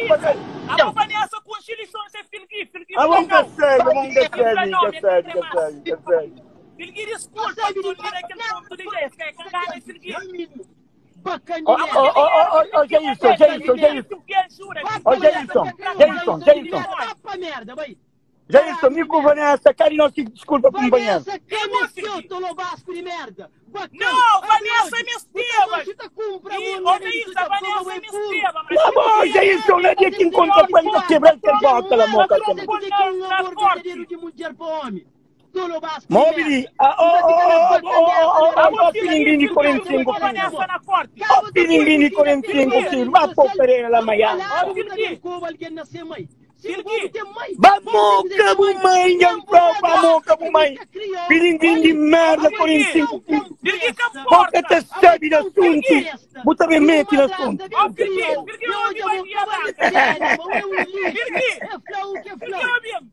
Jairson, abo Vanessa kunxi lisons é Filgui, Filgui Abo fla n ka nau. sabe, abo n ka El fla sabe, nau, ka mi N ka sabe, kre ka más. sabe, ka sabe. Filgui diskulpa, nton li na kel pontu li dja es ka é ka ngana Filgui. Ó, Abo ó, kel ó, dinheru ó, ki ó, Filgui Jailson, debe, Jailson, Jailson. Filgui ajuda, Ó, diskulpa, Jailson, fla nau, Jailson, Jailson. pamodi? Jailson, mi ku Vanessa, kadi nos ki diskulpa kunpanheru. E bo, Filgui? Nau, Vanessa mesteba. E, ó, Jailson, Vanessa mesteba, mas Lá bom, Filgui Jailson, na dia ki nkontra ku el, N ta kebra-l kel boka la mo pa ka ten. pô na korti. Ma obi li, ah, oh, oh, oh, oh, oh, oh, oh, Abo, oh, Filgui, piringrin di Filgui, 45 pô kilu. Vanessa na korti. Oh, piringrin di 45 kilu, ba pô Pereira la maianga. Ó, Filgui, Filgui, Ba moka bu mãe, nhan prau, ba moka bu mãe. Piringrin di merda, Filgui, 45 kilu. Filgui ka Bo ka porta. ta sabe di asuntu, Filgui, bu ta ben mete na asuntu. ó, Filgui, Filgui obi Badia Branca. Filgui, Filgui obi-m.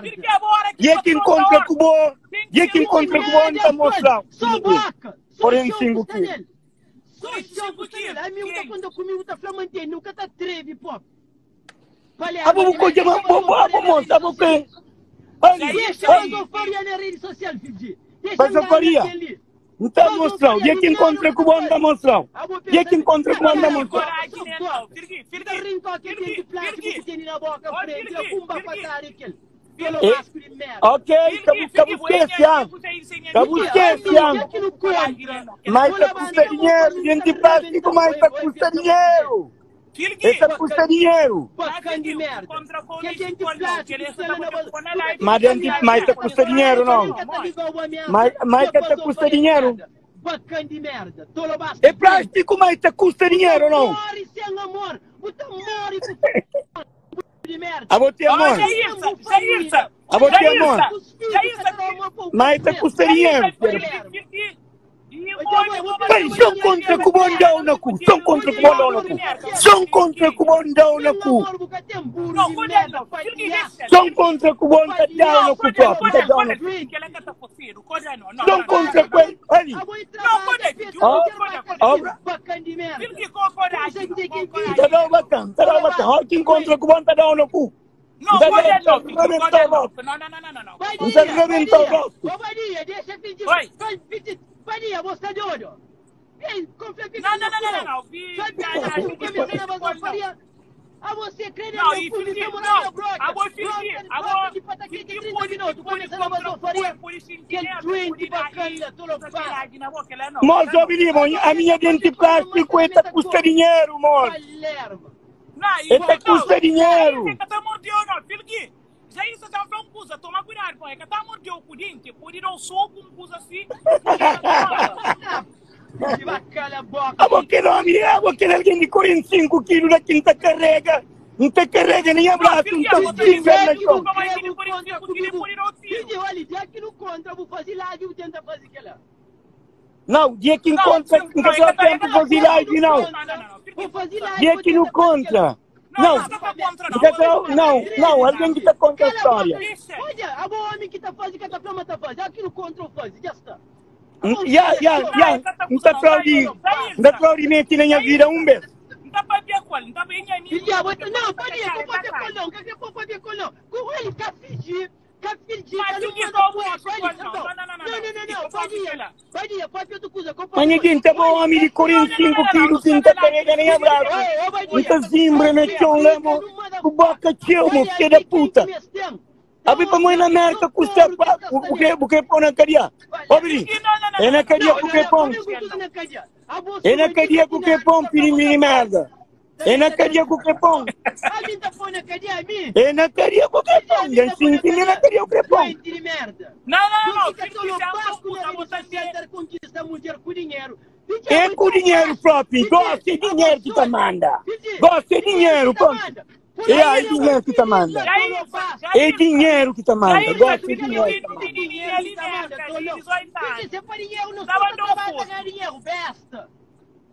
Filgui, agora ki Dia ki patron ta nkontra ku ordi, bo, ten dia ki ki nkontra ku bo, N ta mostra-u. Piringrin, 45 kilu. 45 kilu, quem? Abo bu kodja ma bo bo abo moça abo que ali Jair, ali Filgui. bazofaria N ta mostrau dia ki nkontra ku bo N ta mostrau dia ki nkontra ku bo N ta Filgui, mostrau coragem, né, não. Filgui, Filgui, Filgui, Filgui. Ó, Filgui, Filgui, E, Filgui. ok ka bu Filgui, ka bu Filgui, bo é nha skese ah amigo, Jair, sem ka bu amigo. skese ah Coragem, né, não. Kel mas ta kusta dinheiro denti plástico mas ta kusta dinheiro e Filgui, ta kusta dinheiro ah, Filgui, contra com isso, qual não? Que ele está para pôr na live, mas que denti mas ta kusta dinheiro não não, mãe. mas mas ka ta kusta dinheiro é plástico mas ta custa dinheiro não abo tem Ó, amor Jairsa, Jairsa, abo tem amor Jairsa, Jairsa, mas ta custa Jairsa, dinheiro Filgui, Filgui. E o homem vou Pai, bater só mulher contra mesmo, ku bondão na cu, só contra ku bondão na cu, só contra ku bondão na cu, Não, quando não, Filgui, deixa, só Filgui. contra ku bom tá down Não, na cu quando, próprio, tá quando, down na quando, cu. Filgui, que ela tá forceiro, quando não, não, Só não, não, contra não, ku não. ele, ali, Não, quando, Filgui, ó, quando, quando, obra, Filgui, com coragem, não, com tá coragem, down não. bacana, tá down bacana, ó, quem contra ku bom tá down na cu, Não, tá quando down, não, Filgui, rebentar quando o não. rosto, Não, não, não, não, não, não. tá rebentar o rosto. Oi. Não, não, não, não, não, não. Filgui, não, não. Não, e Filgui, não. Abo, Filgui, abo, Filgui pode, pode contra, pode, pode sentir, pode dar e sociedade na boca, ela não, Mas, ela ó, menino, a minha dente plástico, eta custa dinheiro, moço. Não, e Eta não, custa dinheiro. Jair, que tá mordeu, não, Filgui. Jair, você tá falando coisa, toma cuidado, pô. É que tá mordeu o dente, pode dar um soco, um coisa assim. Abo que nome, abo que alguém de 45 quilos da quinta carrega, não te carrega nem abraço, não Filgui, te abo, pinga na chão. Não, dia que encontra, Não, não não, dá tempo fazer live, não. Não, não, não, Filgui. Dia que não contra. Não, Não, não, tá contra, não. não, não, não, alguém que está contra a história. Deixa. Ya, ya, ya, não está aplaudindo, não está aplaudindo na minha vida um vez. Não tá pra ver qual, não tá bem amigo. Mas ninguém tá bom, homem de 45 quilos, que não tá carrega nem abraço. Não tá zimbra na chão, lá, mo. O boca teu, mo, filho da puta. Abi pa mãe na América custa o que o que põe na cadeia. Ô, Biri, é na cadeia com o que põe. É na cadeia com o que põe, pirimiri merda. É na cadeia com o que põe. É na cadeia com o que põe. Já senti na cadeia com o que põe. Não, não, não, Filgui, já puta, você É com dinheiro próprio. Gosta de dinheiro que te manda. Gosta de dinheiro, pronto. É aí dinheiro que te manda. É dinheiro que te manda. Gosta de dinheiro que te manda.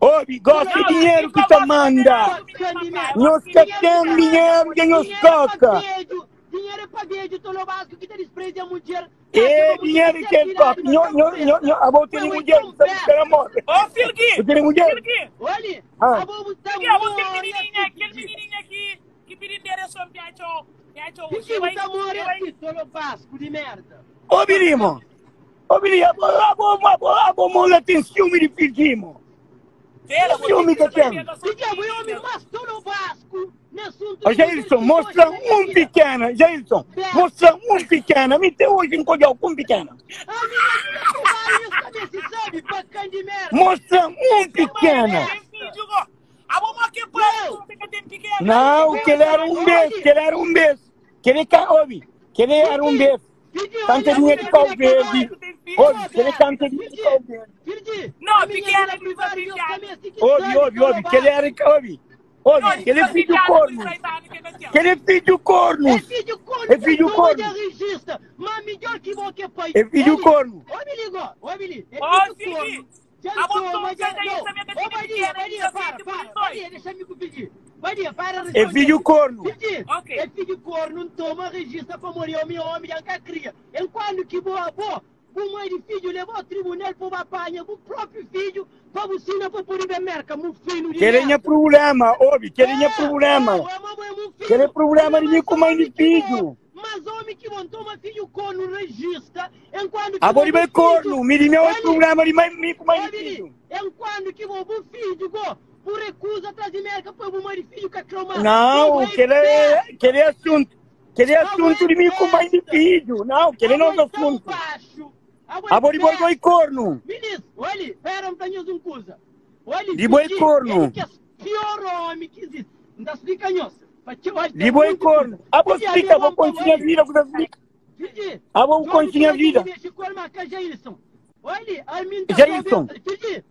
Obi, gosta de dinheiro que te manda. Nós que tem dinheiro que nos toca. Dinheiro é pra verde, Tolobasco, que te despreza a mulher. É dinheiro que é toca. Nho, nho, nho, nho. A volta de mulher, sabe que era morte. Ô, Filgui! Eu tenho mulher. Filgui! Olha, Ah. a bobo tá Filgui, a você menininha, aquele menininha aqui. Fidji, ta morre assim, tolo basco de merda. Obi li, mo. Obi li, abo, abo, abo, abo, mo la tem ciúme de Fidji, mo. Ciúme que tem. Fidji, é homem mais tolo basco nesse assunto. Ô, Jailson, mostra um pequena. Jailson, mostra um pequena. Me tem hoje em Codial com pequena. A minha vida privada, isso também se sabe, bacana de merda. Mostra um pequena. Não, que ele era um beijo, que ele era um beijo. Que ele, ouve, que ele era um beijo. Canta dinheiro de pau verde. Ouve, que ele canta dinheiro de pau verde. Não, pequena, Ouve, ouve, ouve, que ele era, ouve. Ouve, que ele é filho corno. Que ele é filho corno. É filho corno. É filho corno. Mas melhor que bom que pai. É filho corno. Ouve, ligou, ouve, li. É filho corno. É filho corno. É filho corno, não toma registro para morrer homem, homem, já cria. Enquanto que boa avó, o mãe de filho levou ao tribunal para apanhar o próprio filho para você não para pôr em merca, meu filho. Querem problema, ouve, querem problema. Querem problema de mim com mãe de filho. Mas homem que não toma filho corno registra, enquanto que Agora vai corno, me meu é problema de mãe mim com mãe de filho. Enquanto que o filho go, por recusa atrás de merca foi o mãe de filho que aclama. Não, que ele é assunto, que ele é assunto de mim com mãe de filho. Não, que ele não é assunto. Agora vai boi corno. Ministro, olha, pera, não tenho um coisa. Olha, de boi corno. Que é pior homem que existe. Não dá explica nhosa. De boi corno. Ah, vou explicar, vou continuar a vida, vou explicar. Ah, vou continuar a vida. Jailson,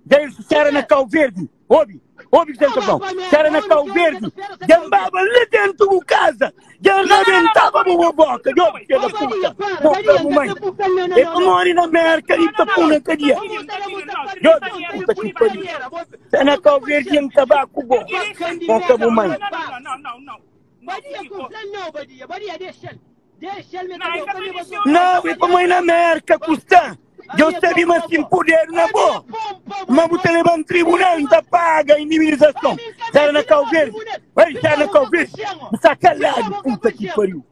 Jailson, se era na Cal Verde, ouve, ouve que você bom. Se era na Cal Verde, jambava lá dentro da casa, já rebentava a boca, eu filho da puta, boca mãe. Eu moro na América e tá na cadeia. Eu puta que pariu. Se era na Cal Verde, em tabaco, bom, boca mãe. Não, não, não. Badia, não, Badia, deixa ele. Deixa ele Não, é para mãe na América, custa. Eu sabia, mas sem poder na boa. Mas você leva um tribunal, não paga a indemnização. Está na Cal Verde. Vai, está na Cal Verde. Está calado, puta que pariu.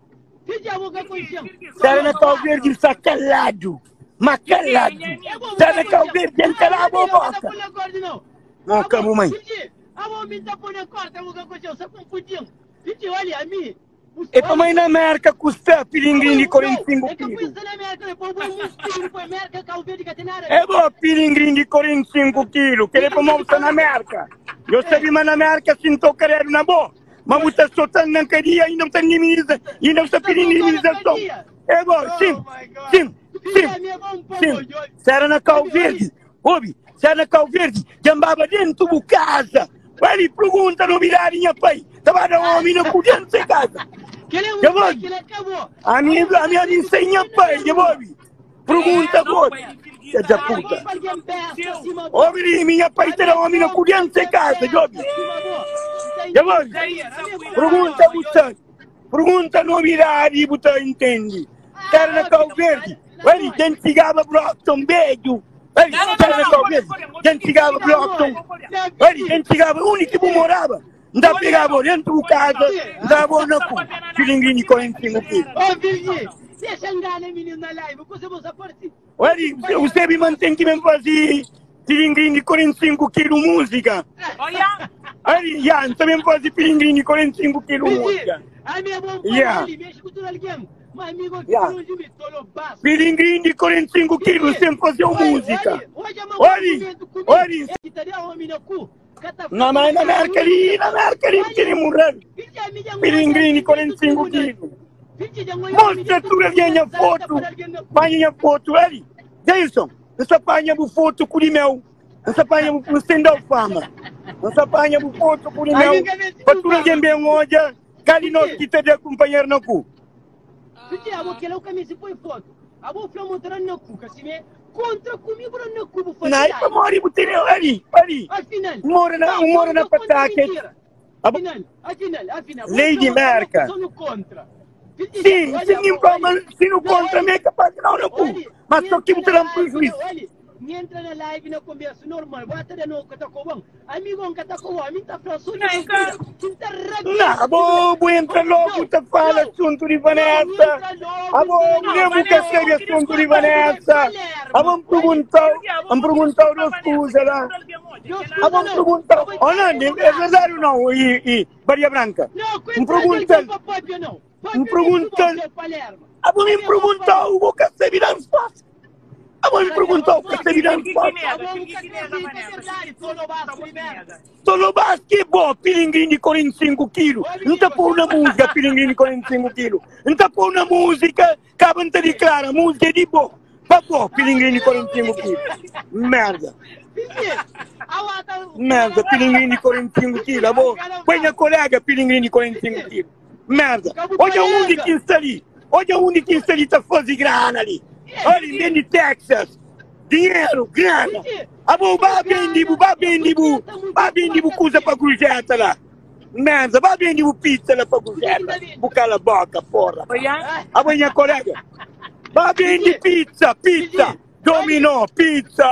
Está na Cal Verde, está calado. Mas calado. Está na Cal Verde, entra lá a boca. Não, acabou, mãe. É para mãe na América custa piringrim de 45 quilos. É bom piringrim de 45 quilos, que é para mostrar na América. Eu sabia, mas na América sinto querendo na boa. Mas você soltando na cadeia ainda não tem indemnização, ainda não está pedindo indemnização. É bom, sim, sim, sim, sim. Será na Cal Verde, ouve, será na Cal Verde, jambava dentro da casa. Vai lhe pergunta no virar minha pai. Estava a homem na cu dentro de casa. A minha a minha ensinha pai, já vou. Pergunta agora. Filha da puta. Ouve, minha pai terá homem na cu dentro de casa, já ouve. Já vou. Pergunta você. Pergunta no virar e você entende. Cara na Cal Verde. Olha, gente chegava Brockton, beijo. Olha, cara na Cal Verde. Gente chegava Brockton. Olha, gente chegava, único que morava. Não pegava dentro de casa, dava na cu. Filinguinho de 45 quilos. Ô, Virgílio, deixa andar, né, menino, na live. Você você participa. Olha, você me mantém que me fazer filinguinho de 45 quilos música. Olha. Olha, já, também fazer filinguinho de 45 quilos música. A minha bom, mexe com tudo alguém. Mas amigo, Piringrim de 45 quilos sem fazer música. Olha, olha. Na mãe, na América ali, na América ali, queria morrer. Piringrim de 45 quilos. Mostra tu a minha foto. Põe minha foto ali. Jailson, você apanha a foto com o meu. Você apanha o sem dar fama. Você apanha a foto com o meu. Para tu alguém bem hoje, cali nós que te de acompanhar no cu. Porque a boca é o caminho se põe foto. A boca flama na cuca, se vê contra comigo na cuba. Não, é para morrer, você ali, ali. Afinal, mora na, mora na pataca. Afinal, afinal, afinal. Lady Marca. Sim, se não contra, se não contra, me é capaz de não, não. Mas só que você dá um prejuízo. N entra na live na konbersu normal bota da no ka ta koban amigo n ka ta koba ami n ta fla so di Não, nha nka. vida ki n ta Na, rabenta abo bu entra oh logo não ta fala não assunto di não n Vanessa. entra logo Abo n Não, nem bu ka Vanessa, sabe eu que assunto di desculpa. ta bai Vanessa. Abo Palermo n oli perguntau, Filguinho, n vou pedir perguntau desculpa, dos Vanessa. kuza Que lá. tudo alguém hoje. Deus Aquela. Abo kuza n não perguntau, abo oh traze Nandi, bu é verdade ou braço não? E, e Maria Branca, não n que traze alguém pergunta-l, pa papia não n papia nem ku pergunta-l, bo seu Palermo abo me ami é bom perguntau, falou bu ka sabe da resposta. Abo me sabe a perguntau, bu ka resposta sabe da Filguinho que resposta. nega, abo bu Filguinho ka que kre nega, aceita Vanessa. verdade Filguinho tolo tá basco bom di que merda nega. Tolobas que bom, pilinguinho de 45 quilos. Ô, Não tá menino, pôr na música, pilinguinho de 45 quilos. Não tá pôr na música, acaba de declarar, a música é de bom. Pa bom, Ah, pilinguinho de aquela é 45 música. quilos. Merda, Filhinho, a wata, o merda, cara pilinguinho de 45 quilos. Filhinho, Abo, o cara põe na vai. colega, pilinguinho de 45 Filhinho, quilos. Merda. cabo Olha onde colega. que está ali. Olha onde que está ali, tá fazendo grana ali. Olha, vem de Texas. Dinheiro, grana. Filhinho, Abo, ô vá bem, grana, vá bem, bujeta, vá mulher bem, forte cusa pra assim. cruzeta lá. Merda, vá bem, pizza lá pra Por que que cruzeta. tá vindo? Bucala a boca, porra. Olha. Ah, Abo, minha colega. Vá bem de Filhinho, pizza, pizza. filhinho, olha, Dominó, pizza.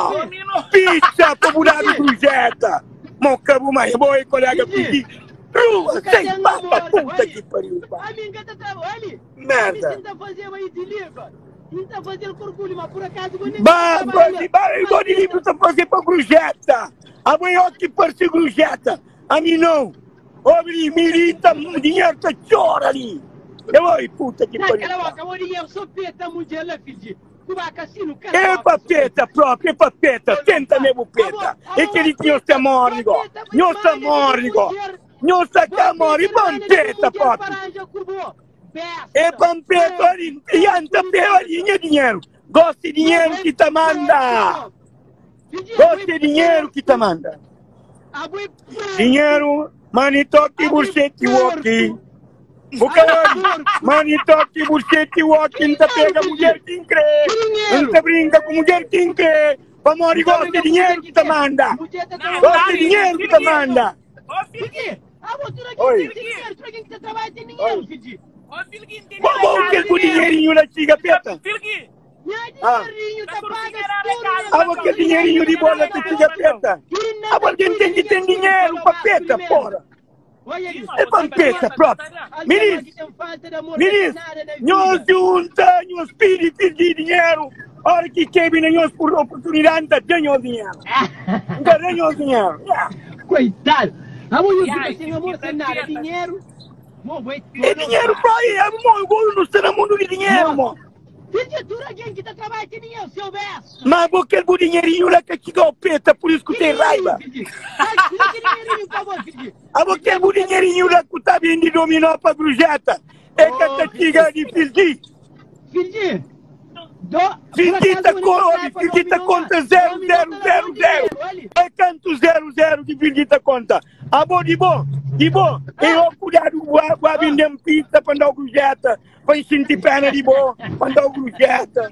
filhinho, Dominou. Pizza pra mudar de filhinho, cruzeta. Moca, mãe, boy, colega, filhinho, pedi. Rua, nunca sem tem papa, amor, puta olha. que pariu, pá. A minha tá trabalhando, olha. A mim Merda. tenta fazer aí de livro. Tenta fazer com orgulho, mas por acaso vou nem Ba, trabalhar. ba, ba, igual de livro tá fazer pra cruzeta. Amanhã que parece cruzeta. A mim não. Olha, milita, dinheiro tá chora ali. Eu, oi, puta que pariu. Naquela pá. boca, o dinheiro só peta mulher lá, filho. Cuba cassino, cara. É papeta própria, é papeta. Tenta mesmo peta. É que ele tinha os temores, ó. Nós temores, ó. Nós temores, pampeta própria. É pampeta ali, e anta pé ali, é dinheiro. Gosta de dinheiro que te manda. Gosta de dinheiro que te manda. Dinheiro, money talk, bullshit, walkie. Bukan, money talk, bullshit, walkie. Não te pega mulher que crê. Não te brinca com mulher que crê. Vamos, gosta de dinheiro que te manda. Gosta de dinheiro que te manda. Ô, Filguinho. Oi. Oi. Ô, Filguinho, tem Como que o dinheirinho lá chega, peta? Filguinho. Ah. Ah, aquele dinheirinho de bola que chega, peta. Ah, porque tem que ter dinheiro pra peta, porra. É pampeta próprio. Ministro, ministro, nós junta, nós pedi, pedi dinheiro. Hora que quebra, nós por oportunidade, não tem dinheiro. Não tem dinheiro. Yeah. Coitado. A mulher Yeah, fica sem amor, sem nada. Dinheiro. Mo, vai- É dinheiro pra aí, é, mo, o não está no mundo de dinheiro, mo. Filho, tu alguém que tá trabalhando tem dinheiro, seu besta. Mas aquele bom dinheirinho lá que chega ao peta, por isso que tem raiva. Filho, que dinheirinho, por favor, filho. Aquele bom dinheirinho lá que tá vindo de dominó pra grujeta. É que te chega de filho. Filho, do... Filhita filhita conta 0, 0, 0, 0. É canto 0, 0 de filhita conta. Abo de bom, de bom. Eu cuidado, vou vender pizza para dar o grujeta. Para sentir pena de bom, para dar o grujeta.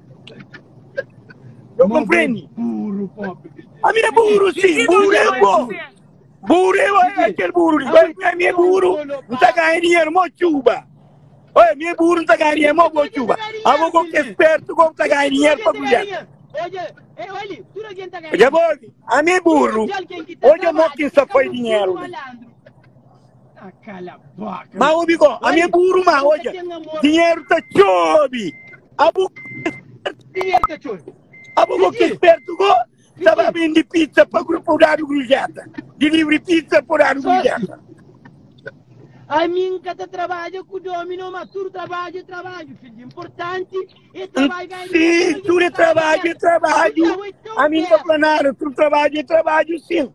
Eu compreendo. Burro, pobre. A minha é burro, sim. Burro é bom. Burro é aquele burro. A minha é burro. Não tá ganhando dinheiro, mó chuva. Olha, minha burro não tá ganhando dinheiro, mó boa chuva. A vou que esperto, como tá ganhando dinheiro para grujeta. Olha, olha, tu alguém tá ganhando. Olha, bom, a minha é burro. Olha, mó que só foi dinheiro. Ah, cala a boca. Mas, ô, bico, a minha é burro, mas, olha, dinheiro tá chove. A bu, Dinheiro tá chove. a bu que esperto, go, tava vendo pizza para grupo dar o grujeta. Delivery pizza por dar o grujeta. A mim que tá trabalha com o domino, mas tudo trabalho é trabalho, filho. Importante é trabalho. ganhar Sim, dinheiro, tudo é trabalho, é trabalho. A mim tá planado, tudo trabalho é trabalho, sim.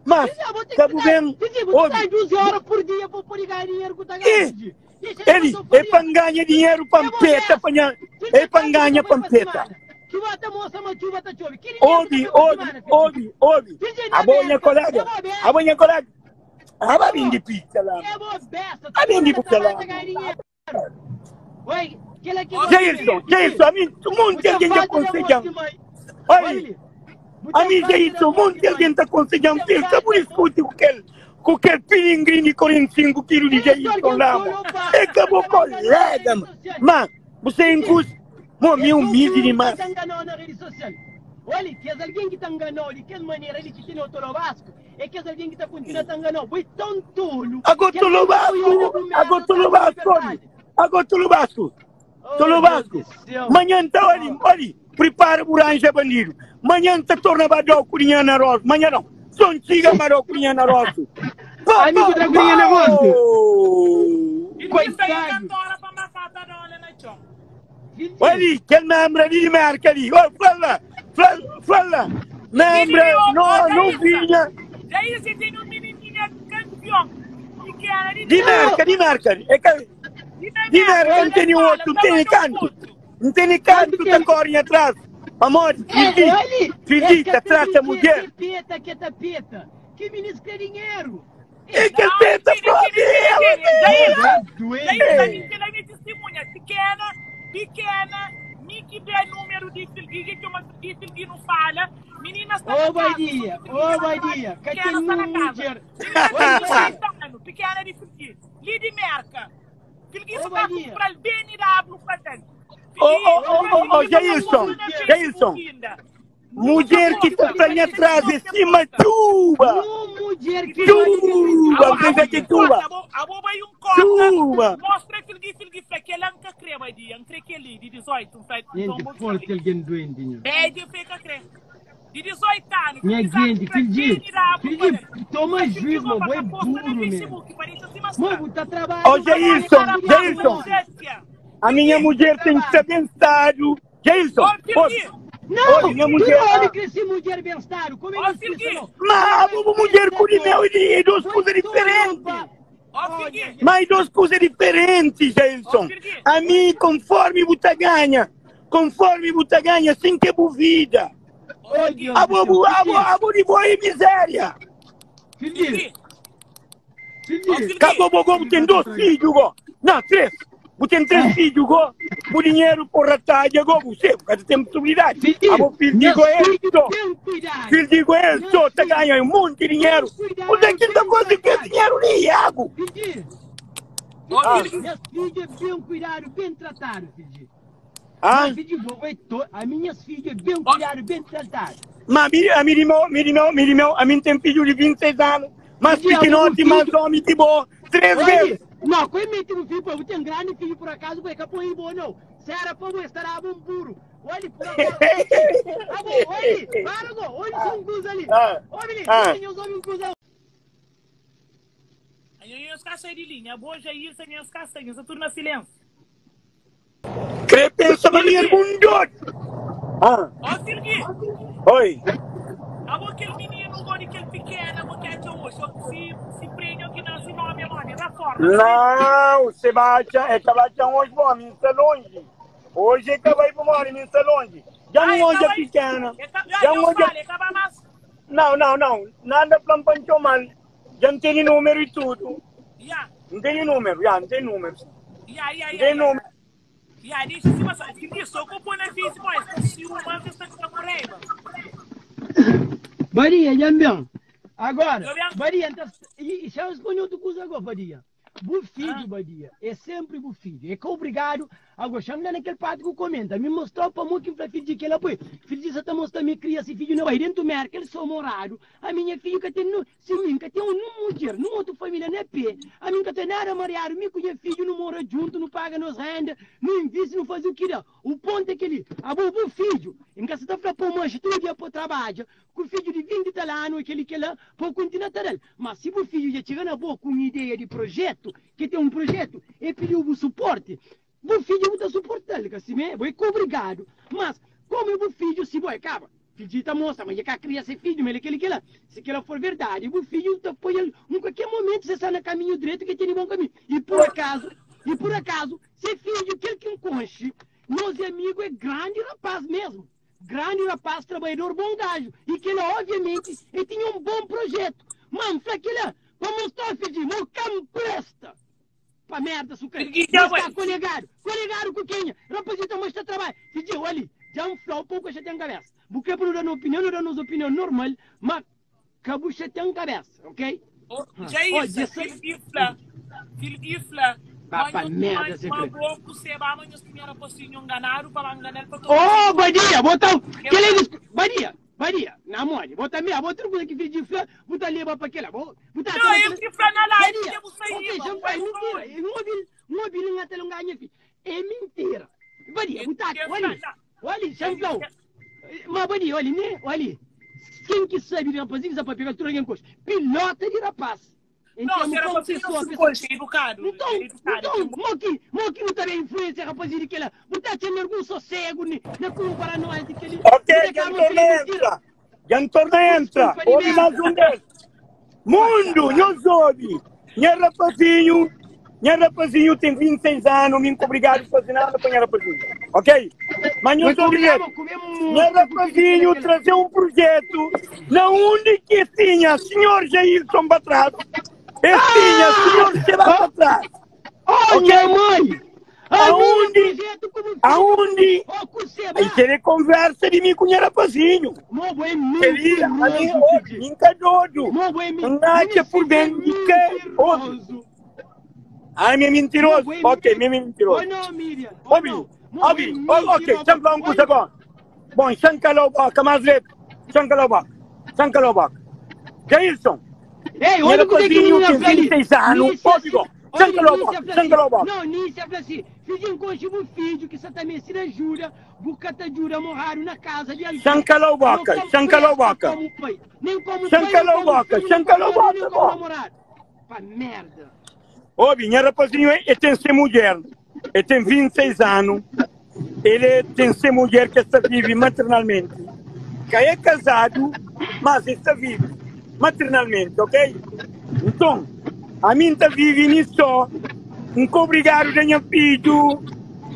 Mas, Filho, vou ter tá que dar- bem, Filho, vou ouve, dar 12 horas por dia para poder ganhar dinheiro que tá Ih, ganhando. filho. Isso é ele que eu é tô para ganhar dinheiro, pampeta, panha, é para ganhar pampeta. Que bota moça, mas chuva tá chove. Que dinheiro Ouve, que tá ouve, semana, filho? ouve, ouve. A boa colega, a boa colega. Ah, vai vender pizza lá. É boa besta. A vender pizza lá. Oi, aquele que Jailson, Jailson, a mim, muita gente aconselha. Olha, a mim, Jailson, muita gente aconselha. Fica por discute com aquele, com aquele pilinguinho de 45 quilos de Jailson lá, mano. É que eu colega, mano. Mas, você incluso, mo, me humilde demais. Oli, kes algen ki ta ngana-u di kel manera li ki tene otolobasku, é kes algen ki ta kontinua ta ngana-u. Bo é tão tolu Agó ki algen ki poi ona tolobasku, bu agó merda ta atxa ma é tolobasku, oli, verdadi. agó tolobasku, Oh, Deus tolobasku. di séu. Manhã ta oli, oli, pripara bu ranja bandidu. Manhã ta torna badau ku dinheru na rostu. Manhã não, só txiga badau ku dinheru na rostu. Pau, Ami ku pau, tra ku dinheru na rostu. pau! Filgui sai Koitadu. kantora pa makata dola na txon. Filgui. Oli, kel membra li di merka li. Oi, fla la, fla, fla la. Filgui Membra, li ô, no, ô no Jailson. vinha Jailson tene un minininha kampion pikena di di 18 merka, di merka. É ka, Di na di merka, merka la N na tene skola, otu, N ta tene manda un kantu. fotu. N tene Kantu kantu ta tempu? kore nha tras. Pamodi É, Filgui, oli, es Filgui ka ta ta trata brinkia, mudjer. ke peta, ke ta peta. Ki minis kre dinheru. É kel Não, peta tene, propi. tene, tene, Ela, tene. Jailson, ela. Doente. Jailson, ami kel ami é testemunha. Pikena, pikena, mi ki da númeru di Filgui, ki txoma Filgui, Filgui nu fala. Minina sta Ô na casa, só Badia, ki Filgui ô sta trabalha, Badia, ka pikena ten sta na nun casa. mudjer. Minina Oi, tem Badia. 18 anu, pikena di Filgui, li di Merka. Filgui Ô sta Badia. kumpra-l BMW pa ten. Ô, Filgui, ô, ô, ô, ô, Filgui pa ta Jailson, posta na Jailson. Facebook inda. Mudjer ki ta fla nha tras é sima txuba. Nun mudjer ki bate di frenti Txuba, ku N pensa ki Badia. txuba. Abo bai un kota, Txuba. mostra Filgui, Filgui fla kela N ka kre Badia, N kre keli di 18, N fla nton Gente bo forte kre. algen duenti nha. Bedja fla e ka kre. Di 18 anu, Nha Filgui sa gente, kumpra Filgui, BMW pa Filgui, del. toma Fla Filgui juiz go mo, pa bo é ka posta na burro mesmo. Facebook pa dexa sima Mo sta. bu ta trabalha, Ó, bu ta Jailson, trabalha tudo Jailson, dia. a minha mulher tem que estar bem estado. Jailson, Ó, ouve, Filgui, ouve, Não, minha tudo mulher. homem Ah, cresce mulher bem-estado, como é ó, que isso Filgui, não? mas Não é a mulher com de pensador, mel e de duas foi coisas diferentes. tolo, ó, olha, Filgui, Mas duas coisas diferentes, ó, Jailson. Filgui. A mim, conforme você ganha, conforme você ganha, assim que é boa vida. Ó, oh Filgui, Deus A do céu, boa, a Filgui, boa, a boa de boa é miséria. Filgui, Filgui, ó, Filgui, Filgui. Cabo Bogo tem dois filhos, go. Não, três. Você tem três filhos, go. O dinheiro por ratalha, go. Você, porque tem possibilidade. Filgui, A bo filho meus digo é filhos só. bem cuidado, Filho digo é meus só, tá filhos ganhando um monte de bem dinheiro. Você cuidado, que tá bem coisa que é tratado. dinheiro ali, Iago. Filgui, Ó, Ah, Filgui, meus filhos é bem cuidado, bem tratado, Filgui. ah. Meus filhos, vou to- a minhas filhas é bem ó, cuidado, bem tratado. Mas a minha irmã, minha irmã, minha irmã, a mim tem filho de 26 anos, mas Filgui, a meu pequenote, mas filho, homem de boa, três Olha, vezes. não, quem mete um filho, pô, tem grande filho por acaso, vai capô em bom não. Se era para você, estará bom puro. Olha, por acaso, ah, bom, olha, para, go, olha, são cruz ali. Ah, Olha, ah. tem os homens cruz ali. Aí eu ficar sair de linha. Boa, Jair, sem eu ficar sem, essa turma silêncio. Crê pensa na minha Filgui, bundota. Ah, ó, Filgui, oi. abo aquele menino, agora aquele pequeno, abo que é hoje, se, se prende aqui não se nome, mano, na forma, se Não, Sebastião, é Sebastião hoje, bom, mim está longe. Hoje é que vai para mora, mim está longe. Já Ah, não é hoje é que vai, pequena. é que, ah, Já eu não hoje é... falo, é que vai mais, Não, não, não. Nada para pancho mal. Já não tem número e tudo. ya, Não tem número, já não tem número. ya, ya, Não ya, tem ya. número. Ya, deixa se passar. Filgui, só que eu ponho na Facebook, mas se uma vez está com raiva. Badia, Jambão. Agora, Eu bem? Badia, então, e, e já respondi outra coisa agora, Badia. Bu filho, Ah, Badia, é sempre bu filho. É que obrigado. Agora, chama lá naquele padre que comenta. Me mostrou para mim que o filho de que ela põe. Filho de Satã mostra me cria esse filho não vai dentro do merco, ele sou morado. A minha filha que tem, no, se mim que tem um mulher, numa outra família não é pé. A minha que tem nada mareado, me que filho não mora junto, não paga nos renda, não investe, não faz o que dá. O ponto é que ele, a bu, bu filho, em que você tá falando, pô, mancha, todo dia para trabalho, com o filho de 20 tal ano, aquele que lá, pô, continuar tal. Mas se o filho já chega na boa com uma ideia de projeto, que tem um projeto, e pediu o suporte, o filho está suportando, que assim mesmo, é obrigado. Mas, como é o filho, se boi, acaba. Filho tá moça, mas já cria esse filho, mas aquele que lá, se que ela for verdade, o filho tá põe ele, em qualquer momento você está no caminho direito que tem bom caminho. E por acaso, e por acaso, se filho, aquele que enconche, meus amigos é grande rapaz mesmo. Grande rapaz, trabalhador, bom gajo. E que ele, obviamente, ele tinha um bom projeto. Mano, falei que ele, vamos mostrar, filho, meu cão presta. Pra merda, sucre. Filgui, já Mas vai. tá colegado. Colegado com quem? Rapazita, mostra trabalho. Filho, olha, já um flow, pouco já tem cabeça. Porque por dar opinião, não dá opinião normal, mas cabucha tem cabeça, ok? Ó, Ah. Jair, Ó, disse- Filgui, fla, Filgui, fla. Ba Ma pa nhos merda ma se ma kre. bo ku seba ma nhos tinha rapasinhu nganadu pa ba ngana-l pa toma Oh, filhu. Badia, bo ta Ke kel fla. é Badia, Badia, na modi, bo ta mea, bo tudu kuza ki fidju fla, bu ta leba pa kela, bo bu ta Não, atxa ma el kela ki fla na live Badia, dja bu ok, saíba, xa bu N fla, bai é mintira, saúde. N obi-l, N obi-l N ata longa nha fi, é mintira. Badia, El bu ta ke atxa, fla oli, na. oli, xa N El fla-u, ke ma Badia, oli, ne, oli, ken ki sabe di rapazinhu ki sa papia ka tudu algen konxe, pilota di rapaz. Em Não, termo se era como pa filho pessoa, se pessoa. conxe, é educado, Então, é educado, é então, tem bo mo ki, mo ki bu ta ben influencia rapazinho di kela? Bu ta atxa algun sossego ni na kuma paranoia di keli? Ok, Bu ta dja N kama torna fla mentira. entra. Dja N torna entra. Desculpa di Obi más merda. un bes. Mundu, nhos obi. Nha rapazinhu, nha rapazinhu ten 26 anu, mi N ka obrigadu faze nada pa nha rapazinhu. Ok? Ma Bo nhos ta obi obrigaba dretu. kume Nha mortu ku fidju ki na rapazinhu kela. traze un projetu na undi ki es tinha Sinhor Jailson pa tras, es tinha Sinhor Seba pa Ah! tras. Oh, Ok? nha mãe! A mi na Aonde, projeto como filho, aonde, oh, com e Seba! querer conversa de mim com nha rapazinho. Mo, bo é Queria, a mim, mentiroso, ouve, filho. mim tá doido. Mo, bo é Não mi, acha por Nícia é bem de que, ouve. mentiroso. Ah, me é Mo, mentiroso. bo é Ok, mi. me é Oh, mentiroso. não, Miriam. Oh, Ouve, não. Mo, bo é ouve, oh, ok, mentiroso. deixa eu falar um coisa Olha, agora. Bom, chancalou boca, mais letra. Chancalou boca, chancalou boca. Jailson, Ei, nha olha o que que rapazinho menina tem fla ali. 26 anos, Nícia, ouve, se, bom. olha, Chancalou Nícia boca, fla assim. chancalou boca. Não, Nícia fla assim. Filhinho, conche o filho que também se ajuda, buca te ajuda morrar na casa de alguém. Chancalou Não boca, como chancalou presta boca. como pai. Nem como pai, nem Chancalou como boca, filho, nem como chancalou marido, nem boca, como bom. namorado. Pá, merda. Ouve, nha rapazinho, ele tem ser mulher. Ele tem 26 anos. Ele tem ser mulher que está vive maternalmente. Que é casado, mas está vivo maternalmente, ok? Então, a mim está vive nisso só. Não obrigado a minha filho.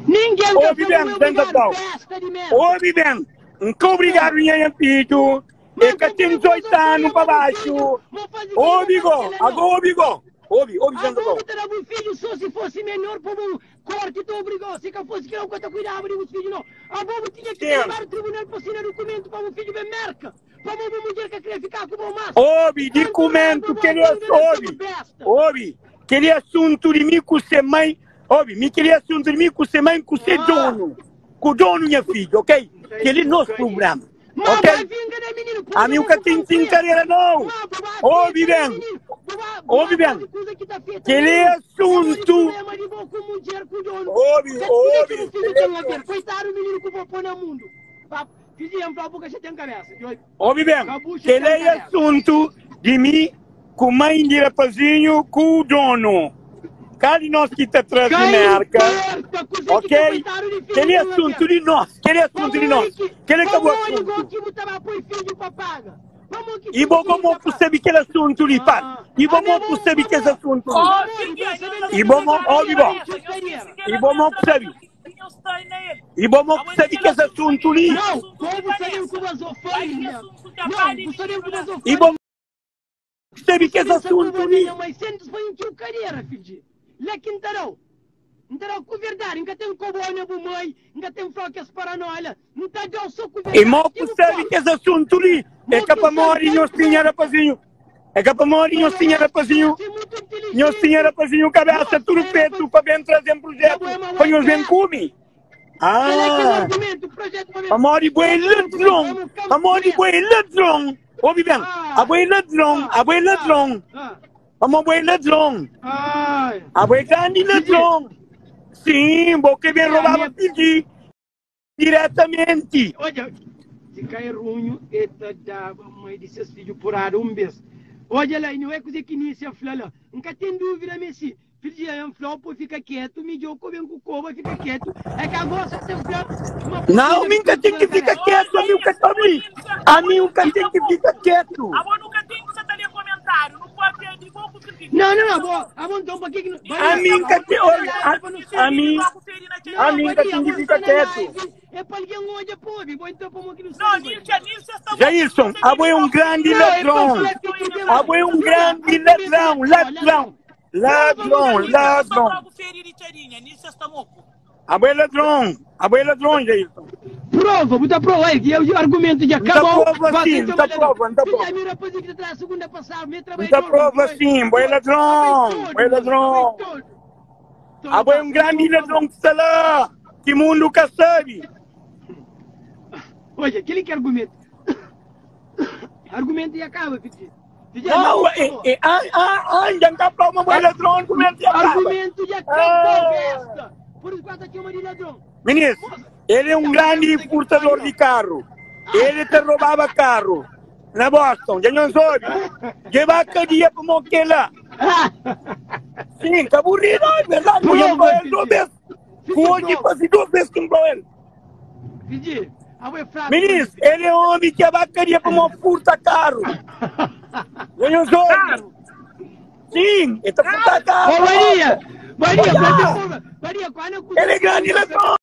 Ninguém tá Ouve falando bem, meu tenta obrigado, pau. besta de merda. Ouve bem, não obrigado a minha filho. É Mas que tu tem põe 18 coisa anos faria para para o baixo. filho, vou fazer que Ouve, não faz go, aquela não. agora ouve, go. Ouve, ouve, tenta Agora pau. eu terá um filho só se fosse menor, para o corte te obrigou. Se que fosse que eu que cuidava de um filho, não. A bobo tinha que Sim. levar o tribunal para assinar documento para o filho bem merca. Para uma mulher que queria ficar com o maço. Ouve, Tanto documento, raiva, queria, bom, ouve, besta. ouve, queria assunto de mim com ser mãe, ouve, me queria assunto de mim com ser mãe, com ser Ah. dono, com o dono, minha filha, ok? Que ele nosso problema, Mas vai ok? vinga, né, menino? A mim nunca tem carreira, não. Mas vai Ouve preta, né, bem, menino? Vai- ouve vai bem, fazer coisa que tá feita, aquele menino. assunto, Problema de bom com mulher, com dono. ouve, Que ouve, que o filho tem a ver? Coitado, menino que vou pôr no mundo. Vá, Filhinho, pra boca já tem cabeça. ouve bem, Cabucha tem aquele cabeça. assunto de mim com mãe de rapazinho, com o dono. Cada nós que está atrás de Quem merca. importa, coisa que tá Ok? coitado de filho Aquele tem a assunto ver? de nós, aquele assunto de nós, aquele acabou o assunto. que botava põe filho pra paga. Vamos que E bom como percebe aquele assunto ali, pá. E bom como percebe que esse assunto ali. Oh, filho, E bom, ouve bom. E bom, não percebe. E bom como percebe que esse assunto ali. Não, como saber que vazou farinha. Não, saber que vazou E bom percebe que esse assunto ali. Mas sentes foi um tio cadeira, filho. Lá que entarão. Entarão com verdade, nunca tem cobona bu mãe, nunca tem frocas paranoia, não tá deu só com verdade. E mal percebe que esse assunto ali. É que para morrer, nós tinha rapazinho. É que para morrer, nós tinha rapazinho. Nós tinha rapazinho, cabeça tudo preto, para bem trazer um projeto. Para nós bem comer. Ah! Amore boi ladrão, amore boi ladrão. Ouve bem, a boi ladrão, a boi ladrão, amor boi ladrão, Ai. a boi grande ladrão. Sim, porque bem roubava pedir diretamente. Olha, se cair runho, eta dava mãe de seus filhos por ar um mês. Olha lá, e não é coisa que inicia lá. Nunca tem dúvida, Messi. Filho de Ian Fló, pô, fica quieto, me deu comendo com cova, fica quieto. É que agora só tem fló. uma Não, nunca tem que ficar quieto, a mim nunca também. A mim nunca tem que ficar quieto. A nunca tem que você tá lendo comentário, não pode ter de igual com o filho. Não, não, não, bom, a bom, então, pra que que não. A mim nunca tem, olha, a mim, a mim nunca tem que ficar quieto. É pra alguém olha, pô, bom, então, pra que não Não, sabe. Nícia, Nícia está Jailson, a boi é um grande ladrão. A boi é um grande ladrão, ladrão. Ladrão, ladrão. A boi é ladrão. A boi é ladrão, Jailson. Prova, muita prova aí, que o argumento já Muita acabou. prova sim, muita prova, muita prova. Muita prova sim, boi ladrão, boi ladrão. Abo é un grandi ladron ki sta la, ki mundu ka sabe. Odja, kel-li ki é argumentu. Argumentu dja kaba, Fidji. Fidji, Não, é, é, ah, ah, ah, já não tá uma boa ladrão, argumento já acaba. Argumentu dja kaba, besta. Por isso que ta txoma di ladron. Ministro, ele é um grande furtador de carro. Ele te roubava carro na Boston, já não soube. Lleva cadeia para morrer lá. Sim, tá aburrido, é verdade. Eu Prova, ele duas vezes. Hoje faz duas vezes que ele. Fidji, abo é fraco. Ministro, ele é homem que vai cadeia para morrer furta carro. Já não soube. Carro. Sim, ele tá furtando carro. Ô, Maria! Maria, Olha! Maria, quando eu Ele é grande ladrão.